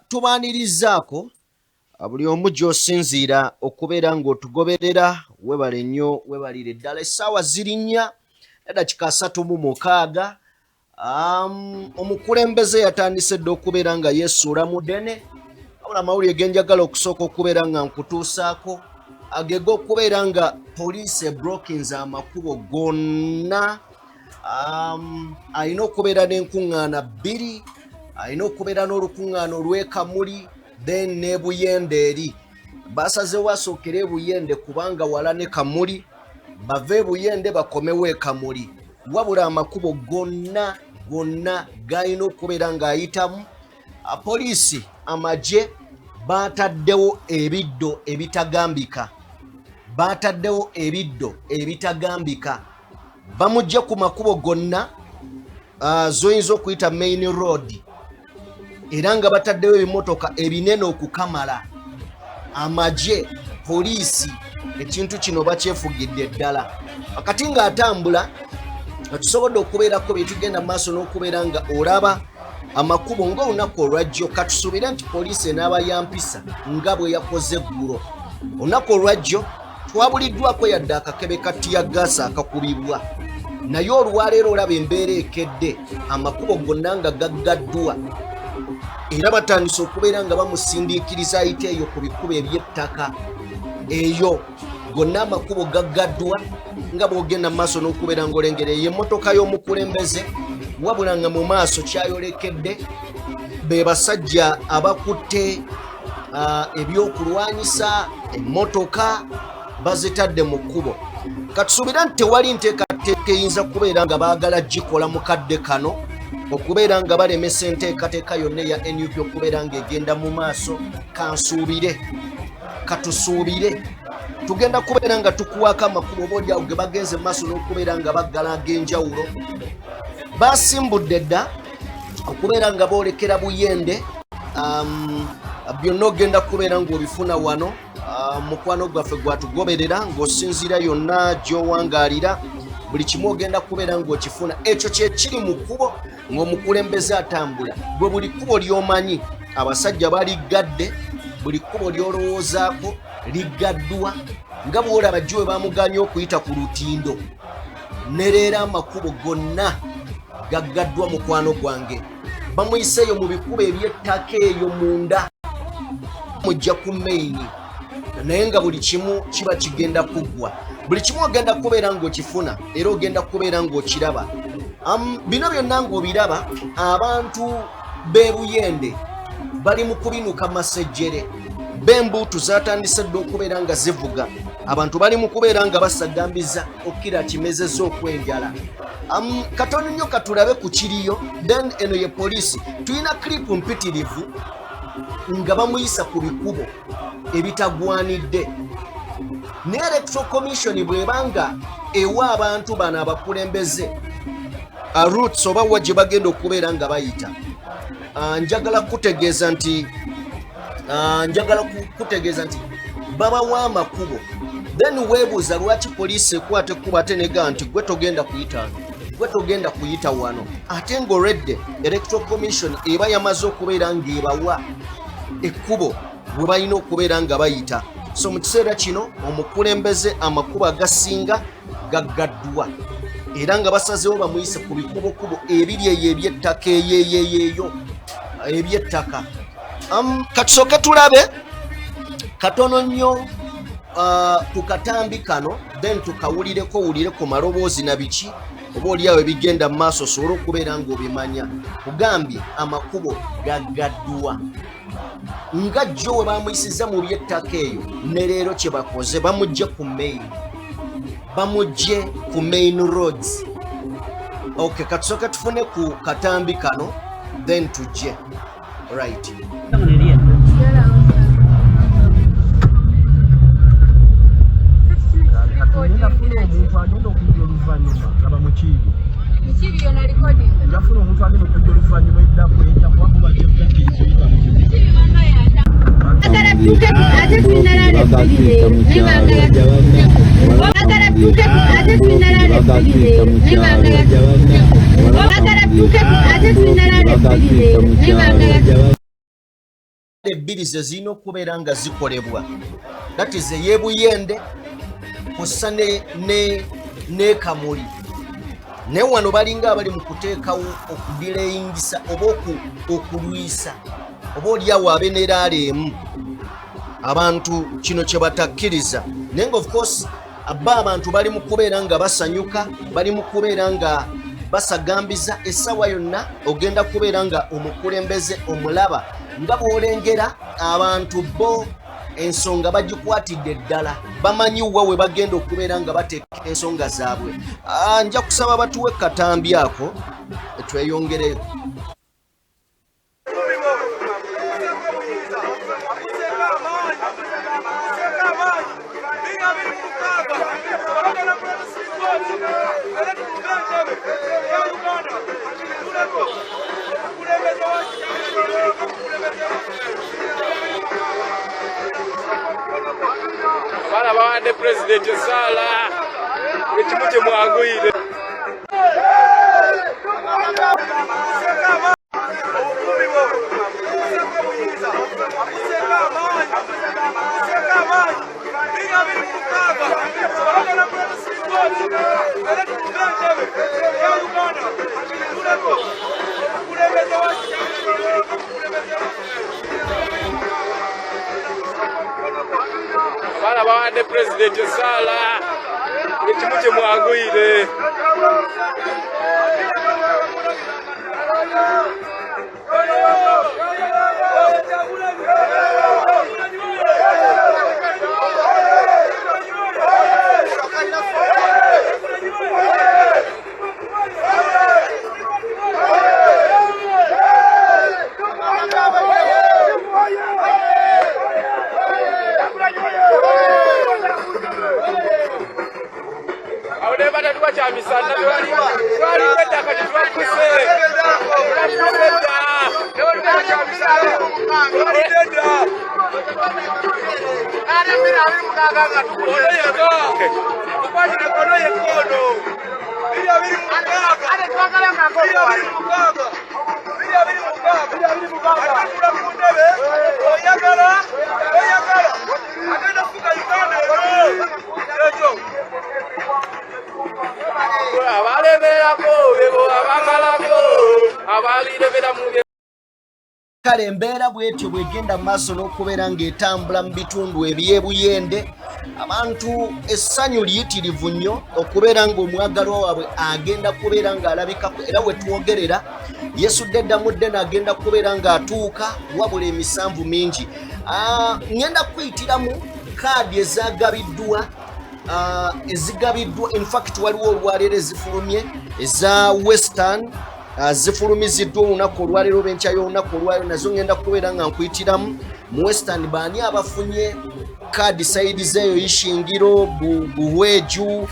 Tubaanirizaako buli omu gy'osinziira okubeera ng'otugoberera. Webale nnyo, webalire ddala. Essaawa ziri 4 edakika 36. Omukulembeze yatandise dda okubeera nga yeesuula mu ddene, wabula amawulire genjagala okusooka okubeera nga nkutuusaako agego okubeera nga poliisi ebrokins amakubo gonna. Alina okubeera n'enkuŋŋaana bbiri, alina okubeera n'olukuŋŋaana olw'ekamuli then n'ebuyende. Eri basazeewo asookere ebuyende kubanga wala ne Kamuli, bave ebuyende bakomewo ekamuli. Wabula amakubo gonna gonna galina okubeera ng'ayitamu, poliisi, amagye bataddewo ebiddo ebitagambika, bataddewo ebiddo ebitagambika. Bamugje ku makubo gonna zoyinza okuyita main road, era nga bataddewo ebimotoka ebinene okukamala. Amagye, poliisi, ekintu kino bakyefugidde ddala. Akati ng'atambula, tusobodde okubeerako bye tugenda maaso n'okubeera nga olaba amakubo ng'olunaku olwajjo. Katusuubire nti poliisi enaaba yampisa nga bwe yakoze eggulo. Olunaku olwajjo twabuliddwako yadde akakebe ka teargas akakubibwa, naye olwaleero olaba embeera ekedde, amakubo gonna nga gaggaddwa, era batandise okubeera nga bamusindiikiriza ayite eyo ku bikubo eby'ettaka eyo. Gonna amakubo gaggaddwa nga bw'ogenda mu maaso n'okubeera ng'olengera eyo emmotoka y'omukulembeze. Wabula nga mu maaso kyayolekedde be basajja abakutte ebyokulwanyisa, emmotoka bazitadde mu kkubo. Katusuubira nti tewali nteekateeka eyinza kubeera nga baagala gikola mu kadde kano okubeera nga balemesa enteekateeka yonna eya NUP okubeera ng'egenda mu maaso. Kansuubire, katusuubire tugenda kubeera nga tukuwaako amakubo oba oliawo ge bagenze mu maaso n'okubeera nga baggala ag'enjawulo. Basimbudde dda okubeera nga boolekera Buyende. Byonna ogenda kubeera ng'obifuna wano. Mukwano gwaffe gwatugoberera ng'osinziira yonna gy'owangaalira, buli kimu ogenda kubeera ng'okifuna. Ekyo kyekiri mu kkubo ng'omukulembeze atambula. Gwe buli kkubo ly'omanyi abasajja baliggadde, buli kkubo ly'olowoozaako liggaddwa, nga bw'olaba jjo we bamuganye okuyita ku lutindo. Ne leero amakubo gonna gaggaddwa. Mukwano gwange, bamuyiseeyo mu bikubo eby'ettaka eyo munda, mujja ku main, naye nga buli kimu kiba kigenda kuggwa. Buli kimu ogenda kubeera ng'okifuna era ogenda kubeera ng'okiraba. Bino byonna ng'obiraba, abantu b'e Buyende bali mu kubinuka masejjere, b'embuutu zatandise dda okubeera nga zivuga. Abantu bali mu kubeera nga basagambiza okukira kimezezza okwenjala. Katono nnyo katulabe ku kiriyo. Then eno ye poliisi, tulina clip mpitirivu nga bamuyisa ku bikubo ebitagwanidde. Ne Electoral Commission bw'ebanga ewa abantu bano abakulembeze routes oba wa gye bagenda okubeera nga bayita, njagala kutegeeza nti babawa amakubo, then weebuuza lwaki poliisi ekwata ekkubo ate nega nti gwe togenda kuyita wano, gwe togenda kuyita wano, ate ng'olwedde Electoral Commission eba yamaze okubeera ng'ebawa ekkubo bwe balina okubeera nga bayita. So mu kiseera kino omukulembeze amakubo agasinga gaggaddwa, era nga basazeewo bamuyise ku bikubokubo ebiri eyo eby'ettaka eyeyeyeeyo. Ebyettaka. Katusooke tulabe katono nnyo ku katambi kano, then tukawulireko, wulire ku maloboozi na biki oba oliawo ebigenda mu maaso, osobole okubeera ng'obimanya. Kugambye amakubo gaggaddwa nga jjo we bamuyisiza mu by'ettaka eyo, ne leero kye bakoze, bamugje ku main, bamugje ku main roads. Ok, katusooke tufune ku katambi kano, then tujje. Right. Nafuna omuntu agenda okujja oluvannyuma nga bamukiibi. Njafuna omuntu agenda okujja oluvannyuma eddako enkya, kubanga bajja kukkiriza oyita mu Bagala tuuke ate tulina rally 2 leero, naye baagala bagala tuuke ate tulina rally 2 leero, naye baagala bagala tuuke ate tulina rally 2 leero, naye baagala Ebbiri ze zirina okubeera nga zikolebwa, that is ey'ebuyende kussa ne Kamuli. Naye wano balinga abali mu kuteekawo okudireyingisa oba okulwisa oba oliawo abe ne rally emu. Abantu kino kye batakkiriza, naye nga of course abba abantu bali mu kubeera nga basanyuka, bali mu kubeera nga basagambiza. Essaawa yonna ogenda kubeera nga omukulembeze omulaba nga bw'olengera abantu bo ensonga bagikwatidde ddala, bamanyi wa we bagenda okubeera nga bateeka ensonga zaabwe. Nja kusaba batuwe katambi ako tweyongereyo. Abaana bawadde pulezidenti esaala, buli kimu kyemwanguyire. Abaana bawadde pulezidenti esaala, buli kimu kyemwanguyire. Awo ne batatuwa kyamisana, twaliwo edda, kati twakuse, twakuse dda. Twalidde dda. Ono yekka tukwatire kono yekka ono 2026, 2026, 2026, atambula ku ntebe, oyagala oyagala, agenda kufuga Uganda eno ekyo. Abalemerako bebo abamalako abaliremera mu Kale embeera bwetyo bwegenda mu maaso n'okubeera ng'etambula mu bitundu eby'ebuyende. Abantu essanyu liyitirivu nnyo okubeera ng'omwagalwa waabwe agenda kubeera ng'alabikako, era we twogerera yesudde eddamu ddene, agenda kubeera ng'atuuka, wabula emisanvu mingi. Ngenda kuyitiramu kaadi ezagabiddwa, ezigabiddwa. Infact waliwo olwaleero ezifulumye eza Western, zifulumiziddwa olunaku olwaleero oba enkya y'olunaku olwaleero, nazo ngenda kubeera nga nkuyitiramu. Mu Western baani abafunye kaadi? Side zeeyo Ishingiro, Buhweju,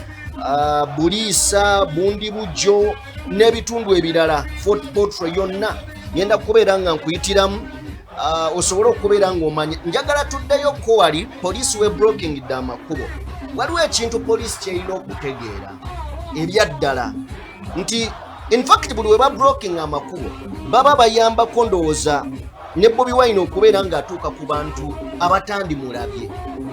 Buliisa, Bundi Bujjo n'ebitundu ebirala, Fort Portal yonna ngenda kubeera nga nkuyitiramu, osobole okubeera ng'omanya. Njagala tuddeyo ko wali poliisi we blocking dde amakubo. Waliwo ekintu poliisi kyerina okutegeera ebyaddala nti infact buli we ba blocking amakubo baba bayambako, ndowooza ne Bobi Wine okubeera ng'atuuka ku bantu abatandimulabye,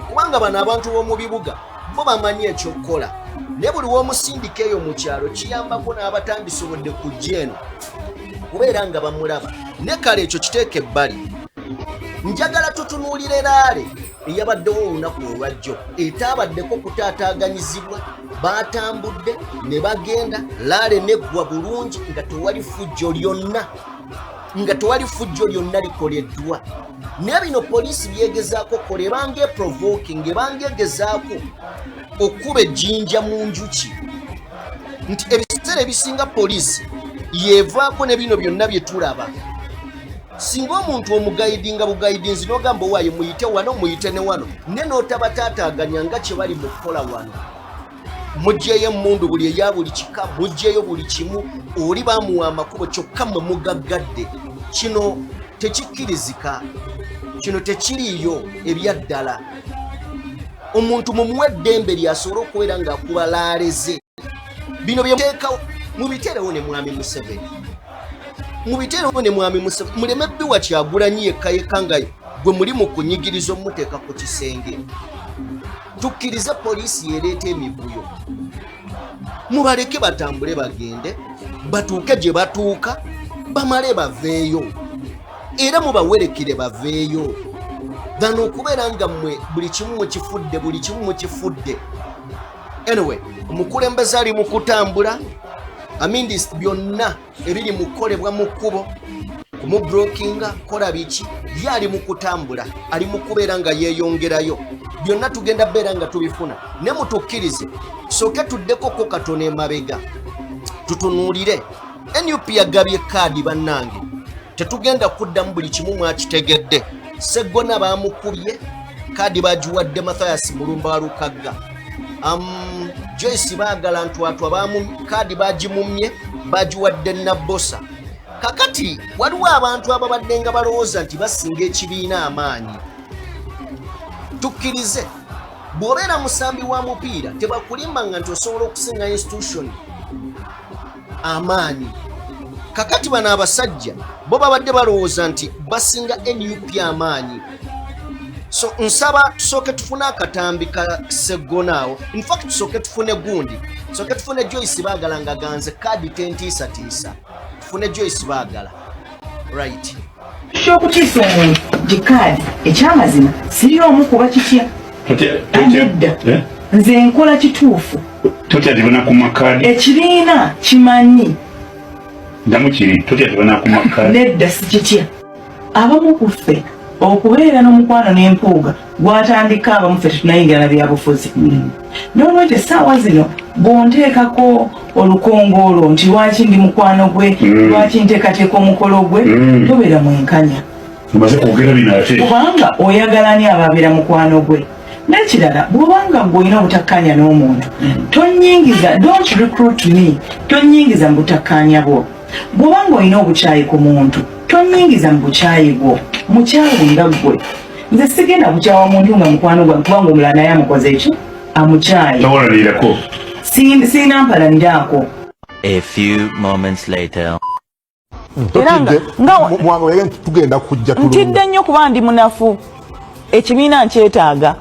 kubanga bano abantu b'omu bibuga bo bamanyi ekyokukola, naye buli w'omusindika eyo mu kyalo kiyambako n'abatandisobodde kujja eno kubeera nga bamulaba. Ne kale ekyo kiteeka ebbali, njagala tutunuulire rally eyabaddewo olunaku olwajjo etaabaddeko kutaataaganyizibwa. Baatambudde ne bagenda, rally neggwa bulungi nga tewali fujjo lyonna, nga tewali fujjo lyonna likoleddwa. Naye bino poliisi byegezaako kola, ebanga eprovoking, ebanga egezaako okuba ejjinja mu njuki, nti ebiseera ebisinga poliisi yevaako ne bino byonna bye tulaba. Singa omuntu omuguidinga buguidinzi n'ogamba, "Owaaye, muyite wano, muyite ne wano," ne n'otabataataaganya nga kye bali mu kukola wano, mugyeyo emmundu buli eya buli kika, mugyeyo buli kimu, oli bamuwa amakubo, kyokka mmwe mugaggadde. Kino tekikkirizika, kino tekiriiyo ebyaddala. Omuntu mumuwe eddembe lyasobole okubeera ng'akuba rally ze. Bino byemuteekawo mubiteerewo ne mwami Museveni, mubiteerewo ne mwami Museveni. Muleme biwa Kyagulanyi yekka yekka nga gwe muli mu kunyigiriza omuteeka ku kisenge. Tukkirize poliisi yereeta emivuyo, mubaleke batambule bagende batuuke gye batuuka, bamale baveeyo, era mubawerekere baveeyo, gano okubeera nga mmwe buli kimu mukifudde, buli kimu mukifudde. Anyway, omukulembeze ali mu kutambula amidst byonna ebiri mu kukolebwa mu kkubo, kumublockinga, kola biki, ye ali mu kutambula, ali mu kubeera nga yeeyongerayo. Byonna tugenda beera nga tubifuna, ne mutukkirize sooke tuddekoko katono emabega tutunuulire. NUP yagabye kaadi. Bannange, tetugenda kuddamu, buli kimu mwakitegedde. Seggona bamukubye, kaadi bagiwadde Mathias Mulumba Walukagga. Joyce Baagala Ntwatwa, kaadi bagimumye, bagiwadde Nabbosa. Kakati waliwo abantu ababadde nga balowooza nti basinga ekibiina amaanyi. Tukkirize, bw'obeera musambi wa mupiira, tebakulimbanga nti osobola okusinga institution amaanyi. Kakati bano abasajja bo babadde balowooza nti basinga NUP amaanyi. So nsaba tusooke tufune akatambi ka Seggonaawo. Infact, tusooke tufune gundi, tusooke tufune Joyce Baagala nga ganze kaadi tentiisatiisa. Tufune Joyce Baagala, right? Kyokutiisa omuntu gikaadi, ekyamazima siri omu kuba kitya. Nedda, nze nkola kituufu. Totya tebanakuma kaadi? Ekibiina kimanyi. Ddamu kiri, totya tebanakuma kaadi? Nedda, si kitya. Abamu ku ffe okubeera n'omukwano n'empuuga gwatandika abamu ffe tetunayingira na byabufuzi. N'olwekyo essaawa zino bw'onteekako olukongoolo nti lwaki ndi mukwano gwe, lwaki nteekateeka omukolo gwe, tobeera mwenkanya. Omaze kwogera bino ate. Kubanga oyagala ani ababeera mukwano gwe? N'ekirala, bw'obanga gwe olina obutakkaanya n'omuntu, tonyingiza, don't recruit me, tonyingiza mu butakkaanya bwo. Bw'obanga olina obukyayi ku muntu, tonyingiza mu bukyayi bwo, mukyawe nga ggwe. Nze sigenda kukyawa muntu nga mukwano gwange kubanga omulala naye amukoze eki, amukyayi. Towalanirako. Sirina mpalaniraako. A few moments later. Era Mwanga nti tugenda kujja. Ntidde nnyo kuba ndi munafu, ekibiina nkyetaaga.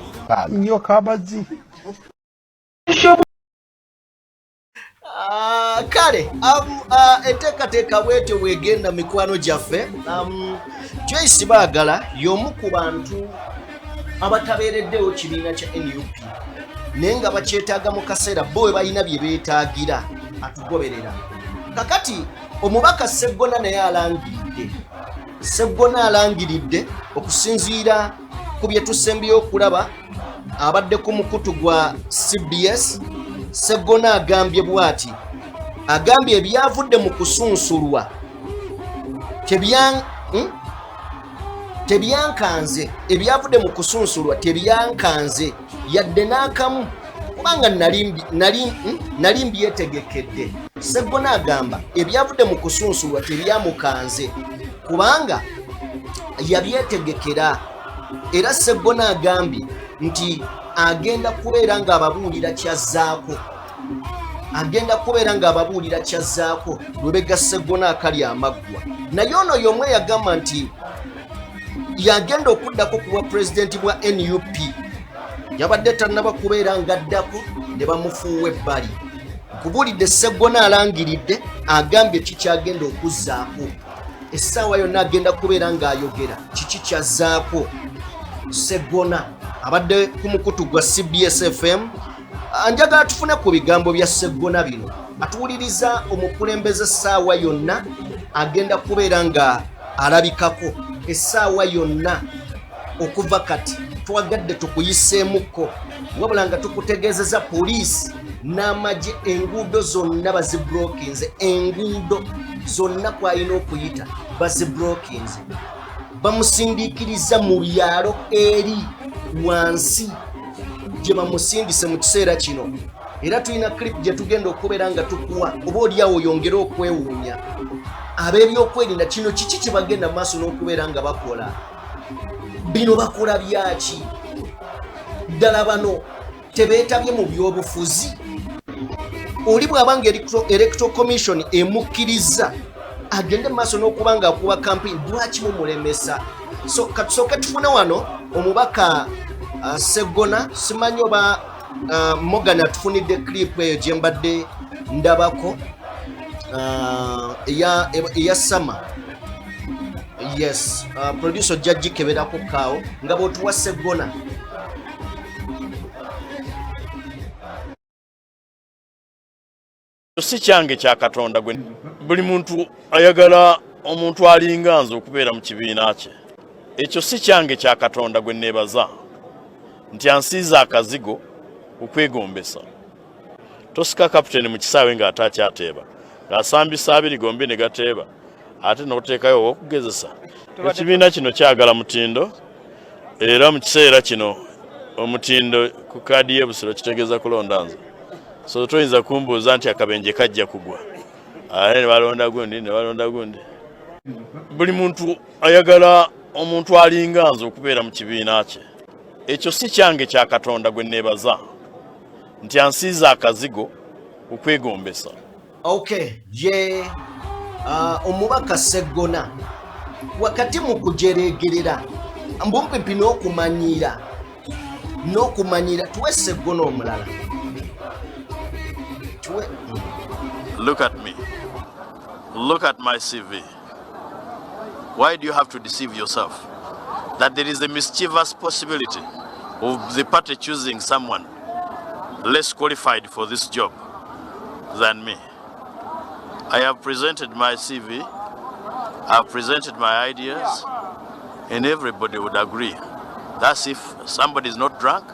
Nyoka amazzi. Ah, kale enteekateeka bwetyo bwegenda, mikwano gyaffe. Joyce Baagala y'omu ku bantu abatabeereddewo kibiina kya NUP, naye nga bakyetaaga mu kaseera bo we balina bye beetaagira, atugoberera. Kakati omubaka Seggona naye alangiridde, Seggona alangiridde okusinziira ku bye tusembyeyo okulaba abadde ku mukutu gwa CBS. Seggona agambye bw'ati, agambye ebyavudde mu kusunsulwa Tebyankanze, ebyavudde mu kusunsulwa tebyankanze yadde n'akamu, kubanga nali mbyetegekedde. Seggona agamba ebyavudde mu kusunsulwa tebyamukanze kubanga yabyetegekera. Era Seggona agambye nti agenda kubeera ng'ababuulira kyazzaako, agenda kubeera ng'ababuulira kyazzaako. Lubega Seggona akali amaggwa, naye ono y'omwe yagamba nti yagenda okuddako ku bwa pulezidenti bwa NUP, yabadde tannaba kubeera ng'addako ne bamufuuwa ebbali. Nkubuulidde, Seggona alangiridde, agambye kikyagenda okuzzaako. Essaawa yonna agenda kubeera ng'ayogera kiki kyazzaako. Seggona abadde ku mukutu gwa CBS FM. Njagala tufune ku bigambo bya Seggona bino atuwuliriza. Omukulembeze essaawa yonna agenda kubeera nga alabikako essaawa yonna okuva kati. Twagadde tukuyiseemukko, wabula nga tukutegeezeza poliisi n'amagye enguudo zonna baziblockinze. Enguudo zonna kwalina okuyita baziblockinze, bamusindiikiriza mu byalo eri wansi gye bamusindise mu kiseera kino. Era tulina clip gye tugenda okubeera nga tukuwa, oba oliawo oyongere okwewuunya ab'ebyokwerinda kino kiki kye bagenda maaso n'okubeera nga bakola. Bino bakola byaki ddala? Bano tebeetabye mu byobufuzi. Oli bw'aba nga Electoral Commission emukkiriza agende mu maaso n'okuba nga akuba campaign, lwaki mumulemesa? So katusooke tufune wano omubaka Seggona. Simanyi oba Morgan atufunidde clip eyo gye mbadde ndabako eya sama. Yes, producer ojja gikeberako kaawo nga bw'otuwa Seggona. Si kyange, kya Katonda. Gwe buli muntu ayagala omuntu alinga nze okubeera mu kibiina kye. Ekyo si kyange, kya Katonda gwe neebaza nti ansiiza akazigo okwegombesa. Tosika kapiteni mu kisaawe ng'ate akyateeba, ng'asambisa abiri gombi ne gateeba, ate n'oteekayo ow'okugezesa. Ekibiina kino kyagala mutindo, era mu kiseera kino omutindo ku kaadi y'e Busiro kitegeeza kulonda nze. So toyinza kumbuuza nti akabenje kajja kugwa ate ne balonda gundi ne balonda gundi. Buli muntu ayagala omuntu alinga nze okubeera mu kibiina kye. Ekyo si kyange, kya Katonda gwe neebaza nti ansiiza akazigo okwegombesa. Okay, ye omubaka Seggona wakati mu kujeregerera mbumpimpi n'okumanyiira. Tuwe Seggona omulala, tuwe. Look at me. Look at my CV. Why do you have to deceive yourself? That there is a mischievous possibility of the party choosing someone less qualified for this job than me. I have presented my CV, I have presented my ideas, and everybody would agree. That's if somebody is not drunk,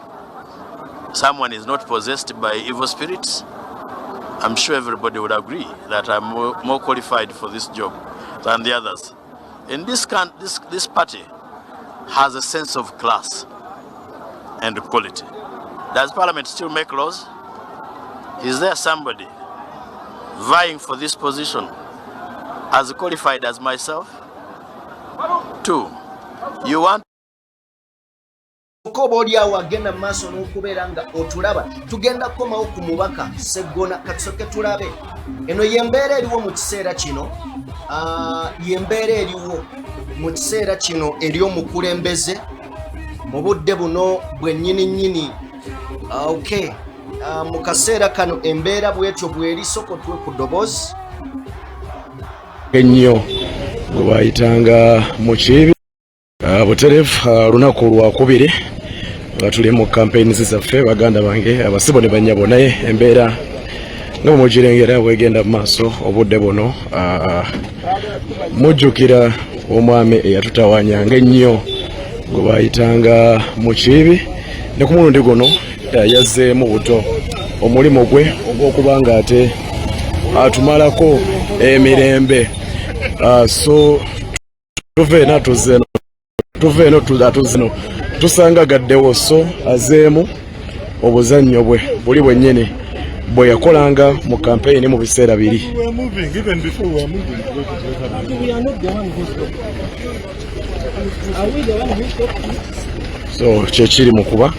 someone is not possessed by evil spirits. I'm sure everybody would agree that I'm more qualified for this job than the others. In this, can, this party has a sense of class and quality. Does Parliament still make laws? Is there somebody vying for this position as qualified as myself? Two, you want Ko oba oli awo agenda mu maaso n'okubeera nga otulaba, tugenda kukomawo ku mubaka Seggona. Katusooke tulabe eno yembeera eriwo mu kiseera kino. Yembeera eriwo mu kiseera kino eri omukulembeze mu budde buno bwennyini nnyini. Okay, mu kaseera kano embeera bwetyo bweri. Soko tuwe ku ddoboozi. Ennyo gwe bayitanga Mukiibi. Butereevu lunaku lwakubiri nga tuli mu campaigns zaffe, baganda bange abasibo ne bannyabo, naye embeera nga bwe mugirengera bwegenda mu maaso obudde buno. Mujjukira omwami eyatutawanyanga ennyo gwe bayitanga Mukiibi, ne ku mulundi guno yazzeemu buto omulimu gwe ogw'okuba nga ate atumalako emirembe. So tuva eno atuze eno, tuva eno atuze eno, tusanga gaddewo. So azeemu obuzannyo bwe buli bwennyini bwe yakolanga mu kampeyini mu biseera biri. We were moving, even before we were moving. We are not the one who stopped. Are we the one who stopped it? So kyekiri mu kuba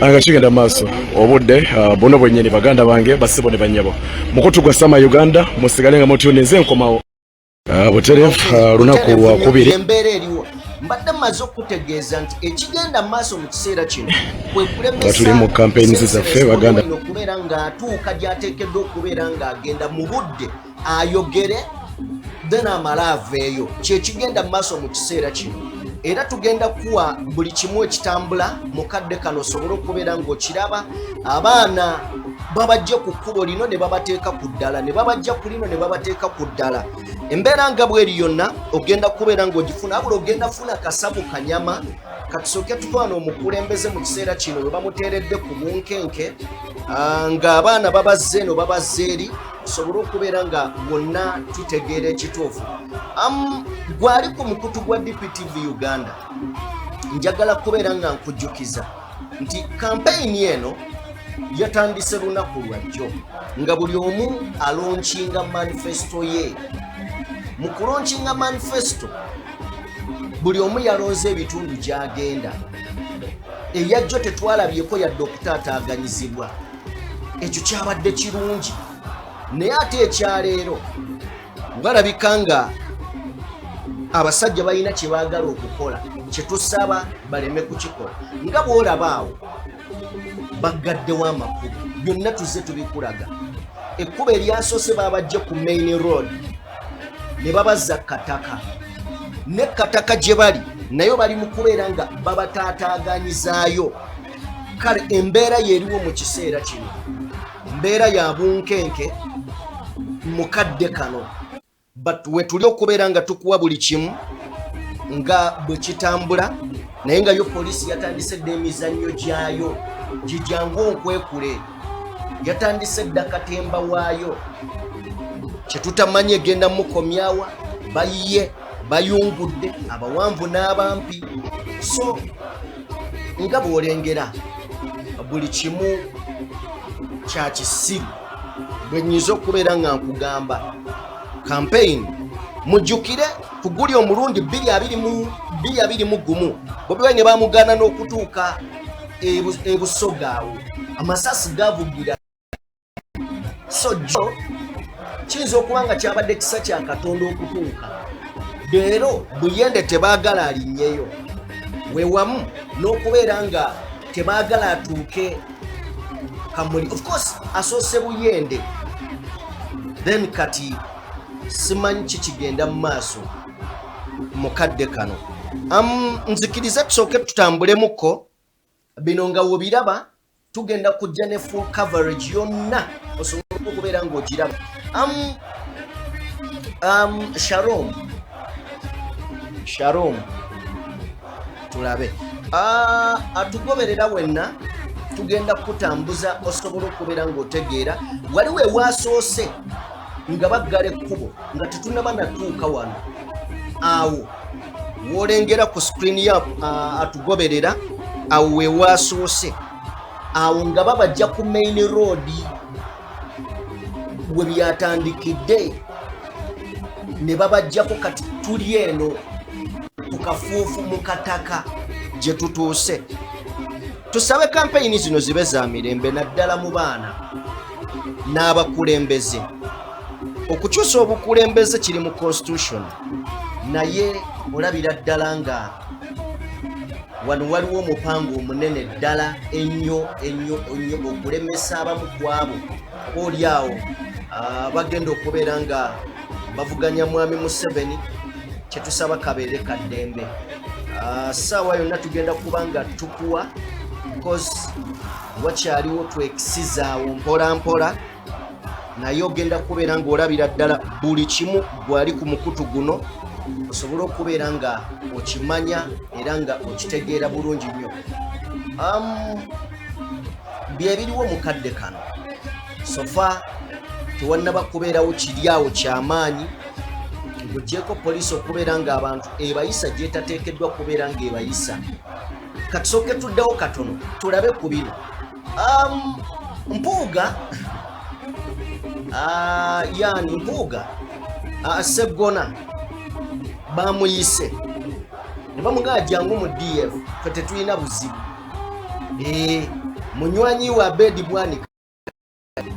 nga kigenda mu maaso obudde buno bwennyini, baganda bange basibo ne bannyabo, mukutu gwa Sama Uganda. Musigale nga mutuninze, nkomawo. Butereevu lunaku lwakubiri. Embeera eriwo mbadde mmaze okutegeeza nti ekigenda mu maaso mu kiseera kino kwe Nga tuli mu campaigns zaffe, baganda. Okubeera ng'atuuka gy'ateekeddwa okubeera ng'agenda mu budde ayogere. Then amale aveeyo. Kyekigenda mu maaso mu kiseera kino, era tugenda kuwa buli kimu ekitambula mu kadde kano osobole okubeera ng'okiraba. Abaana babajje ku kkubo lino ne babateeka ku ddala, ne babajja ku lino ne babateeka ku ddala. Embeera nga bweri yonna ogenda kubeera ng'ogifuna, abula ogenda funa kasavu kanyama. Katusooke tutwana omukulembeze mu kiseera kino we bamuteeredde ku bunkenke, ng'abaana babazze eno babazze eri, tusobole okubeera nga wonna tutegeera ekituufu. Gwali ku mukutu gwa DPTV Uganda, njagala kubeera nga nkujjukiza nti kampeyini eno yatandise lunaku lwajjo nga buli omu alaunchinga manifesto ye. Mu kulaunchinga manifesto, buli omu yalonze ebitundu gy'agenda. Eyajjo tetwalabyeko yadde okutaataaganyizibwa, ekyo kyabadde kirungi. Naye ate ekyaleero walabika nga abasajja balina kye baagala okukola, kyetusaba baleme kukikola. Nga bw'olaba awo baggaddewo amakubo, byonna tuzze tubikulaga. Ekkubo eryasoose babajje ku main road ne babazza kataka, ne kataka gye bali nayo bali mu kubeera nga babataataaganyizaayo. Kale embeera yeeriwo mu kiseera kino, mbeera ya bunkenke mu kadde kano, but we tuli okubeera nga tukuwa buli kimu nga bwe kitambula. Naye nga yo poliisi yatandise dda emizannyo gyayo gijangu onkwekule, yatandise dda katemba waayo kyetutamanyi egenda mukomyawa. Bayiye bayungudde abawanvu n'abampi, so nga bw'olengera buli kimu kya kisiru. Bwe nnyinza okubeera nga nkugamba campaign, mujjukire ku guli omulundi 2021, Bobi Wine bamugaana n'okutuuka e Busoga awo amasasi gavugira. So jo kiyinza okuba nga kyabadde kisa kya Katonda okutuuka leero. Buyende tebaagala alinnyeyo, wewamu n'okubeera nga tebaagala atuuke Kamuli. Of course asoose Buyende, then kati simanyi kikigenda mu maaso mu kadde kano. Nzikiriza tusooke tutambulemukko bino nga wobiraba. Tugenda kujja ne full coverage yonna osobole okubeera ng'ogiraba. Shalom, shalom. Tulabe. Atugoberera wenna, tugenda kutambuza osobole okubeera ng'otegeera. Waliwo ewaasoose nga baggala ekkubo nga tetunaba natuuka wano awo w'olengera ku screen ya atugoberera. Awo we waasoose awo nga babajja ku main road we byatandikidde ne babajjako. Kati tuli eno ku kafuufu mu kataka gye tutuuse. Tusabe kampeyini zino zibe za mirembe, naddala mu baana n'abakulembeze. Okukyusa obukulembeze kiri mu constitution, naye olabira ddala nga wano waliwo omupango omunene ddala ennyo ennyo ennyo okulemesa abamu ku abo oba oli awo bagenda okubeera nga bavuganya mwami Museveni. Kyetusaba kabeere kaddembe. Ssaawa yonna tugenda kuba nga tukuwa, because wakyaliwo twekisizaawo mpola mpola, naye ogenda kubeera ng'olabira ddala buli kimu gwali ku mukutu guno osobole okubeera nga okimanya era nga okitegeera bulungi nnyo. Byebiriwo mu kadde kano. So far tewannaba kubeerawo kiri awo kyamaanyi ng'ogyeko poliisi okubeera ng'abantu ebayisa gyetateekeddwa kubeera ng'ebayisa. Katusooke tuddewo katono tulabe ku bino. Mpuuga, yani Mpuuga, Seggona bamuyise ne bamugamba jangu mu DF, fe tetulina buzibu. Munywanyi wa Abedi Bwanika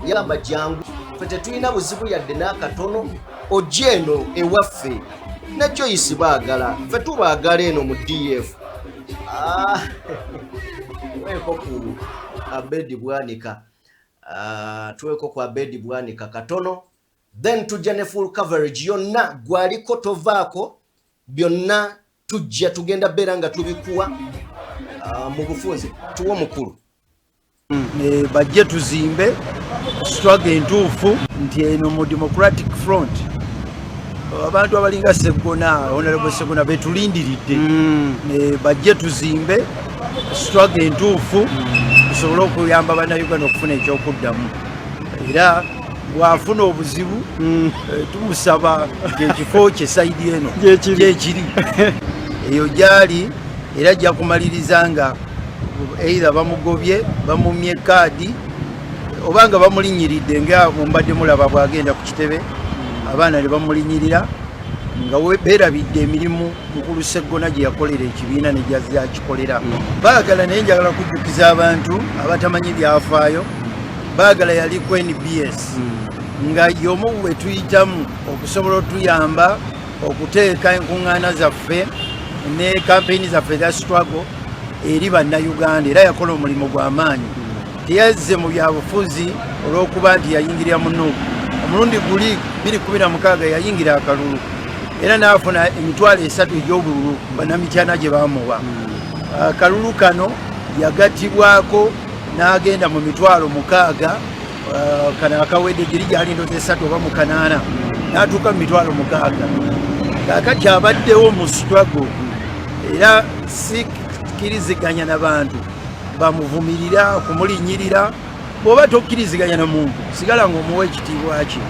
yagamba jangu, fe tetulina buzibu yadde n'akatono, ojja eno ewaffe ne Joyce baagala, fe tubaagala eno mu DF. Tuweeko ku Abedi Bwanika, tuweeko ku Abedi Bwanika katono. Then tujja ne full coverage yonna, gwaliko tovaako, byonna tujja tugenda beera nga tubikuwa mu bufunze. Tuwe omukulu. Bajje tuzimbe struggle entuufu nti eno mu Democratic Front abantu abalinga Seggona, Honorable Seggona, betulindiridde. Bajje tuzimbe struggle entuufu tusobole okuyamba Bannayuganda okufuna ekyokuddamu. Era bw'afuna obuzibu, tumusaba nti ekifo kye side eno gyekiri, eyo gyali, era ajja kumaliriza nga either bamugobye, bamumye kaadi, oba nga bamulinyiridde, nga mumbadde mulaba bwagenda ku kitebe abaana ne bamulinyirira nga beerabidde emirimu mukulu Seggona gye yakolera ekibiina ne gyakikolera. Baagala, naye njagala kujjukiza abantu abatamanyi byafaayo, Baagala yali ku NBS nga y'omu bwe tuyitamu okusobola otuyamba okuteeka enkuŋŋaana zaffe ne kampeyini zaffe eza struggle eri Bannayuganda. Era yakola omulimu gw'amaanyi. Teyazze mu byabufuzi olw'okuba nti yayingirira mu NUP. Omulundi guli 2016 yayingira akalulu era n'afuna 300,000 egy'obululu bannamityana gye bamuwa. Akalulu kano yagatibwako n'agenda mu 60,000. Kano akawedde giri gyali ndoza 3 oba 8 n'atuuka mu 60,000. Kaakati abaddewo mu struggle, era sikkiriziganya na bantu bamuvumirira kumulinyirira. Bw'oba tokkiriziganya na muntu, sigala ng'omuwa ekitiibwa kye.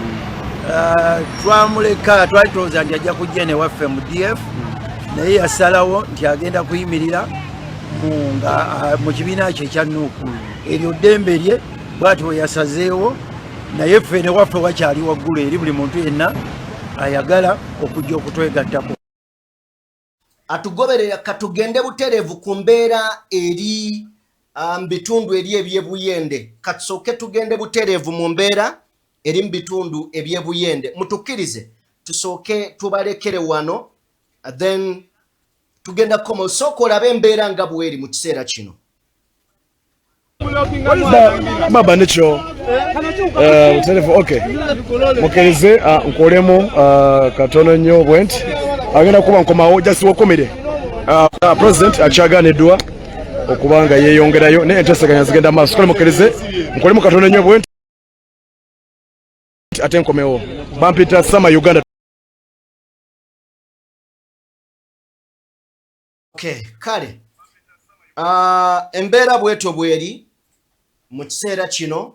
Twamuleka, twali tulowooza nti ajja kujja newaffe mu DF, naye yasalawo nti agenda kuyimirira mu kibiina kye ekya NUP. Eryo ddembe lye, bwati bwe yasazeewo, naye ffe newaffe wakyali waggulu eri buli muntu yenna ayagala okujja okutwegattako. Atugoberera, katugende butereevu ku mbeera eri mu bitundu eri ebyebuyende. Katusooke tugende butereevu mu mbeera eri mu bitundu ebyebuyende. Mutukkirize tusooke tubalekere wano, then tugenda kukoma. Osooka olabe embeera nga bweri mu kiseera kino. Baba nikyo butereevu. Okay, mukkirize nkolemu katono nnyo bwe nti agenda kuba nkomawo. Just wakomere, president akyaganiddwa okuba nga yeeyongerayo, naye enteeseganya zigenda maaso. Kale mukkirize nkolemu katono nnyo bwe nti ate nkomewo. Bampita Sama Uganda. Okay, kale embeera bwetyo bweri mu kiseera kino.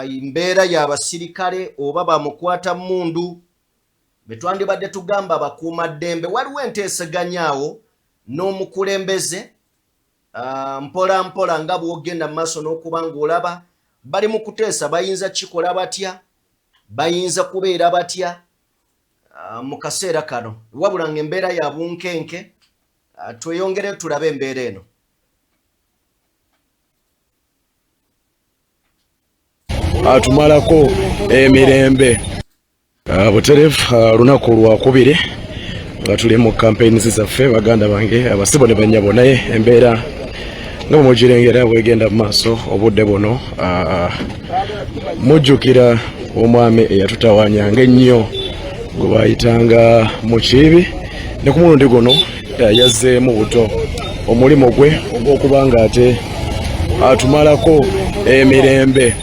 Embeera y'abasirikale oba bamukwata mundu betwandibadde tugamba bakuumaddembe, waliwo enteeseganya awo n'omukulembeze. Mpola mpola nga bw'ogenda mu maaso n'okuba ng'olaba bali mu kuteesa, bayinza kikola batya, bayinza kubeera batya mu kaseera kano, wabula ng'embeera ya bunkenke. Tweyongere tulabe embeera eno. Atumalako emirembe buterevu. Lunaku lwakubiri nga tuli mu campaigns zaffe, baganda bange abasibo ne banyabo, naye embeera nga bwe mugirengera bwegenda mu maaso obudde buno. Mujjukira omwami eyatutawanyanga ennyo gwe bayitanga Mukiibi, ne ku mulundi guno yazzeemu buto omulimu gwe ogw'okuba nga ate atumalako emirembe.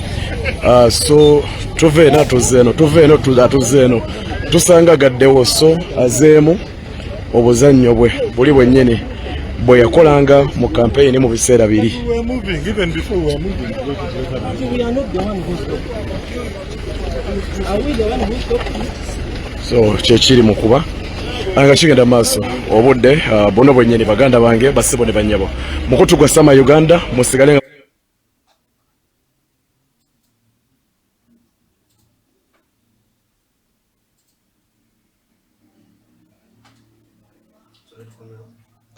So tuva eno atuzze eno, tuva eno atuzze eno, tusanga gaddewo. So azeemu obuzannyo bwe buli bwennyini bwe yakolanga mu kampeyini mu biseera biri. We were moving, even before we were moving. We are not the one who stopped. Are we the one who stopped it? So kyekiri mu kuba nga kigenda mu maaso obudde buno bwennyini. Baganda bange basibo ne bannyabo, mukutu gwa Sama Uganda, musigale nga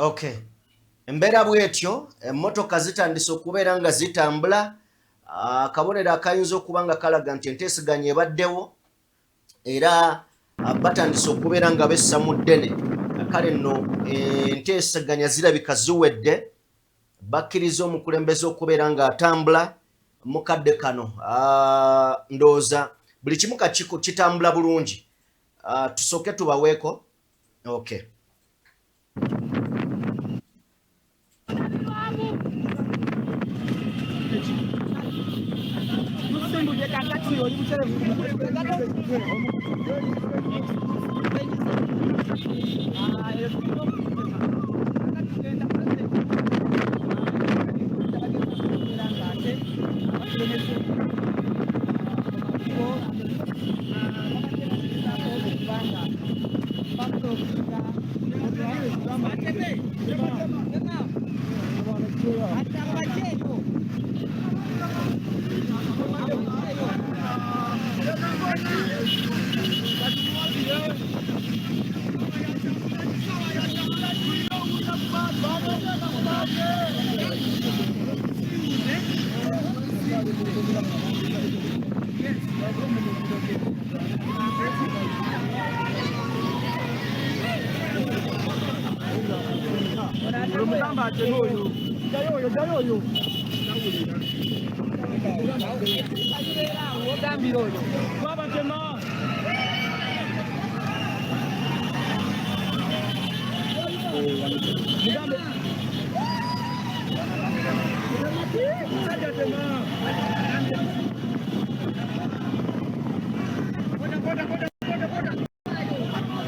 Okay, embeera bwetyo, emmotoka zitandise okubeera nga zitambula. Akabonero akayinza okuba nga kalaga nti enteeseganya ebaddewo, era batandise okubeera nga bessa mu ddene. Kale nno enteeseganya zirabika ziwedde, bakkiriza omukulembeze okubeera ng'atambula mu kadde kano. Ndowooza Buli kimu kakiko kitambula bulungi. Tusooke tubaweeko. Okay.